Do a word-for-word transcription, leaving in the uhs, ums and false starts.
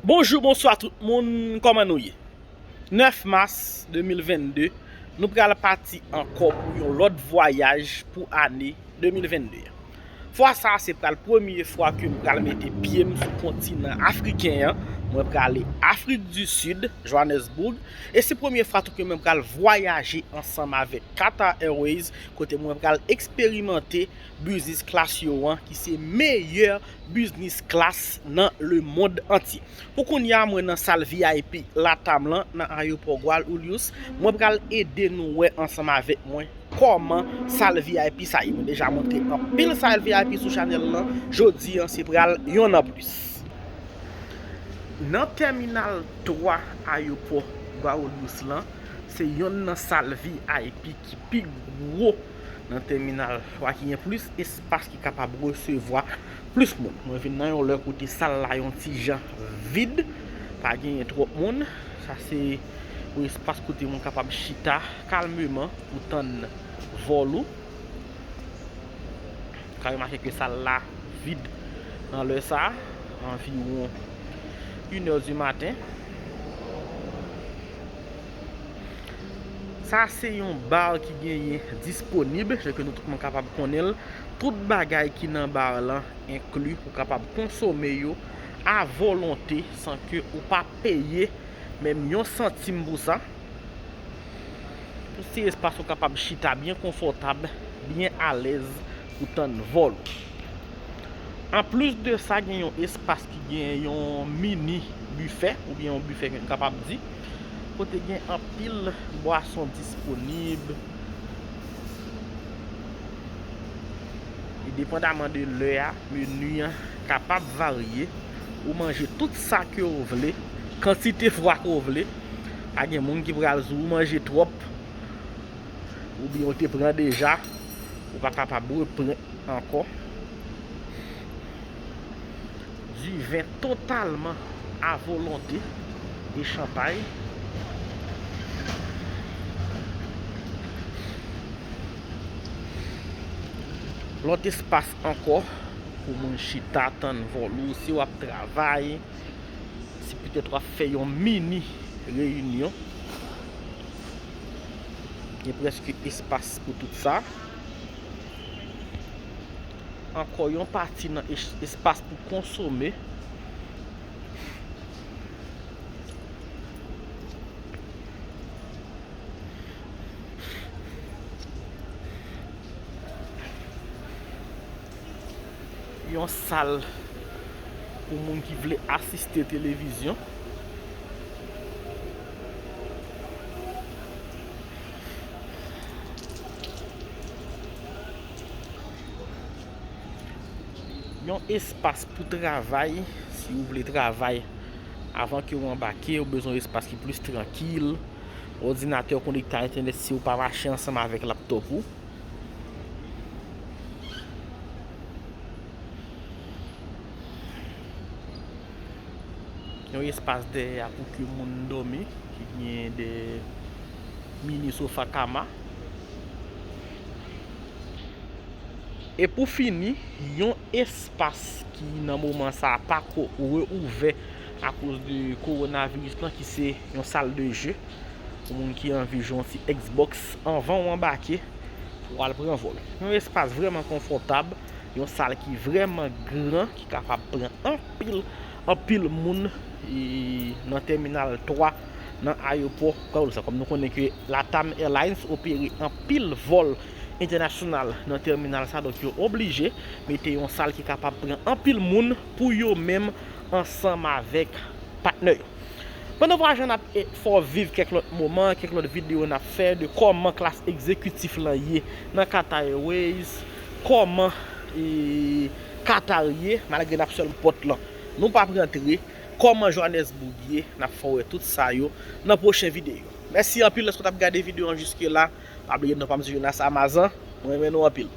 Bonjou, bonswa tout moun, kòman nou ye? Nèf mas de mil vennde, nou pral pati ankò pou yon lòt vwayaj pou ane de mil vennde an. Fwa sa a, se pral premye fwa ke m pral mete pye m sou kontinan afriken an. Mwen prale Afrik di Sid, Johannesburg, e se premye fwa tou ke mwen pral vwayaje ansanm avèk Qatar Airways, kote mwen pral eksperimante business class yo an, ki se meyè business class nan lemonn antye. Pou kounye a, mwen nan sal V I P LATAM lan, nan ayewopò Guarulhos. Mwen pral ede nou wè ansanm avèk mwen kòman sal V I P sa ye. Mwen deja montre anpil sal V I P sou chanèl lan. Jodi an, se pral yonn anplis. Nan tèminal twa ayewopò Guarulhos lan, se yonn nan sal V I P ki pi gwo nan tèminal twa, ki gen plis espas, ki kapab resevwa plis moun. Mwen vin nan yon lè kote sal la yon ti jan vid, pa genyen twòp moun. Sa se yon espas kote moun kapab chita kalmeman pou tann vòl ou. Ka remake ke sal la vid nan lè sa, anviwon inè di maten. Sa se yon bar ki genyen disponib, jan ke nou tout moun kapab konnen l. Tout bagay ki nan bar lan enkli, ou kapab konsome yo a volonte san ke ou pa peye menm yon santim pou sa. Yon ti espas ou kapab chita byen konfòtab, byen alèz pou tann vòl ou. Anplis de sa, gen yon espas ki gen yon mini bifè, oubyen yon bifè ke n kapab di, kote gen anpil bwason disponib. E depandaman de lè a, meni an kapab varye. Ou manje tout sa ke w vle, kantite fwa ke w vle. Pa gen moun ki pral di w ou manje twòp, oubyen ou te pran deja, ou pa kapab repran ankò. Diven totalman a volonte e chanpay. Lòt espas ankò pou moun chita, tann vòl ou, si w ap travay, si petèt w ap fè yon mini reyinyon, gen prèske espas pou tout sa. Ankò yon pati nan es-, espas pou konsome. Yon sal pou moun ki vle asiste televizyon. Yon espas pou travay, si w vle travay avan ke w anbake, ou bezwen yon espas ki plis trankil. Òdinatè w konekte a entènèt si w pa mache ansanm avèk laptòp ou. Yon espas dèyè a pou ke moun dòmi, ki gen de mini sofa kama. E pou fini, yon espas ki nan moman sa a pako reouvè akoz de kowonaviris lan, ki se yon sal de je pou moun ki anvi jwe yon ti Xbox anvan w anbake pou w al pran vòl. Yon espas vrèman konfòtab, yon sal ki vrèman gran, ki kapab pran anpil, anpil moun, e, nan tèminal twa, nan ayewopò Guarulhos. Kòm nou konnen ke LATAM Airlines opere anpil vòl entènasyonal nan tèminal sa, donk yo oblije mete yon sal ki kapab pran anpil moun pou yo menm ansanm avèk patnè yo. Pandan vwayaj la, n ap, e, fè w viv kèk lòt moman, kèk lòt videyo n ap fè de kòman klas egzekitif lan ye nan Qatar Airways, kòman, e, Qatar ye, malgre n ap sèl pòt lan, nou p ap rantre, kòman Johannesburg ye, n ap fè w wè tout sa yo nan pwochen videyo. Mèsi anpil lèske w t ap gade videyo an jiske la. Pa bliye non pa m se Jonas Amazan. Mwen renmen nou anpil.